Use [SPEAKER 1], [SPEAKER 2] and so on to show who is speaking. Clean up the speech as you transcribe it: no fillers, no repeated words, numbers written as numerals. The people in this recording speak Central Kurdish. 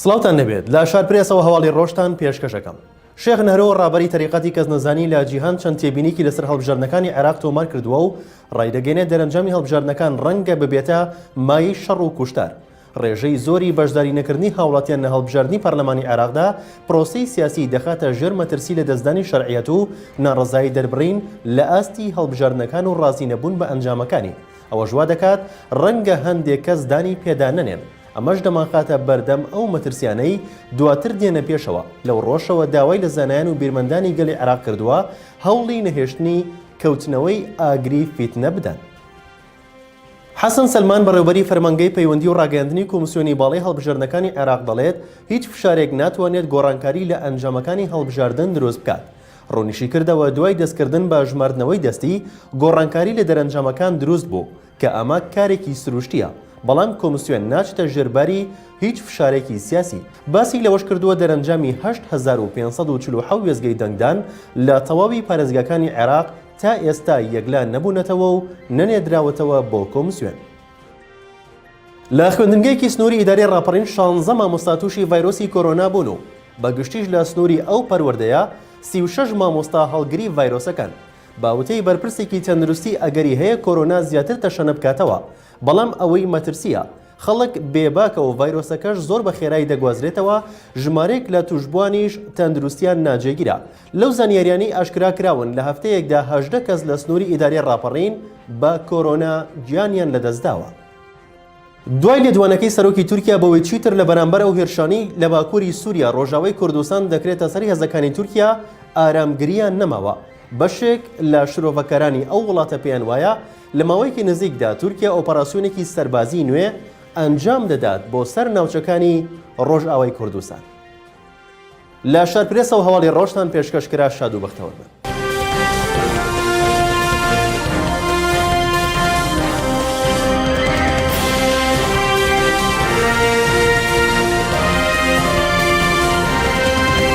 [SPEAKER 1] سڵاوتان لێبێت لە شارپرێسەوە هەواڵی ڕۆژتان پێشکەش ئەکەم. شێخ نەهرۆ ڕابەری تەریقەتی کەسنەزانی لە جیهان چەند تێبینیکی لەسەر هەڵبژاردنەکانی عێراق تۆمار کردووە و ڕایدەگەیەنێت دەرەنجامی هەڵبژاردنەکان ڕەنگە ببێتە مایەی شەڕ و کوشتار. ڕێژەی زۆری بەشداری نەکردنی هاوڵاتیان لە هەڵبژاردنی پەرلەمانی عێراقدا پرۆسەی سیاسی دەخاتە ژێر مەترسی لەدەستدانی شەرعیەت و ناڕەزایی دەربڕین لە ئاستی هەڵبژاردنەکان و ڕازی نەبوون بە ئەنجامەکانی. ئەوەش وا دەکات ڕەنگە هەندێک کەس دانی پێدا نەنێن. ئەمەش دەمانخاتە بەردەم ئەو مەترسیانەی دواتر دێنە پێشەوە، لەو ڕوەشەوە داوای لە زانایان و بیرمەندانی گەلی عێراق کردووە هەوڵی نەهێشتنی کەوتنەوەی ئاگری فیتنە بدەن. حەسەن سەلمان بەڕێوبەری فەرمانگەی پەیوەندی و ڕاگەیاندنی کۆمسیۆنی باڵای هەڵبژاردنەکانی عێراق دەڵێت، هیچ فشارێک ناتوانێت گۆڕانکاری لە ئەنجامەکانی هەڵبژاردن دروست بکات. ڕوونیشیکردەوە، دوای دەستکردن بە ژماردنەوەی دەستی، گۆڕانکاری لە دەرەنجامەکان دروست بوو، کە ئەمە کارێکی سروشتییە، بەڵام کۆمسیۆن ناچتە ژێر باری هیچ فشارێکی سیاسی. باسی لەوەشکردووە، دەرەنجامی 8547 وێستگەی دەنگدان لە تەواوی پارێزگاکانی عێراق تا ئێستا یەکلا نەبوونەتەوە و نەنێردراوەتەوە بۆ کۆمسیۆن. لە خوێندنگەیەکی سنووری ئیدارەی ڕاپەڕین شانزە مامۆستا تووشی ڤایرۆسی کۆرۆنا بوون و بە گشتیش لە سنووری ئەو پەروەردەیە 36 مامۆستا هەڵگری ڤایرۆسەکەن. بە وتەی بەرپرسێکی تەندروستی ئەگەری هەیە کۆرۆنا زیاتر تەشەنە بکاتەوە، بەڵام ئەوەی مەترسییە خەڵک بێباکە و ڤایرۆسەکەش زۆر بە خێرایی دەگوازرێتەوە، ژمارەیەک لە تووشبووانیش تەندروستیان ناجێگیرە. لەو زانیاریانەی ئاشکرا کراون لە هەفتەیەکدا 18 کەس لە سنووری ئیدارەی ڕاپەڕین بە کۆرۆنا گیانیان لەدەستداوە. دوای لێدوانەکەی سەرۆکی تورکیا بەوەی چیتر لە بەرامبەر ئەو هێرشانەی لە باکووری سووریا ڕۆژاوای کوردستان دەکرێتە سەر هێزەکانی تورکیا ئارامگرییان نەماوە، بەشێک لە شرۆڤەکارانی ئەو وڵاتە پێیان وایە لە ماوەیەکی نزیکدا تورکیا ئۆپەراسیۆنێکی سەربازی نوێ ئەنجام دەدات بۆ سەر ناوچەکانی ڕۆژئاوای کوردستان. لە شارپرێسەوە هەواڵی ڕۆژتان پێشکەش کرا شاد و بەختەوەر بن.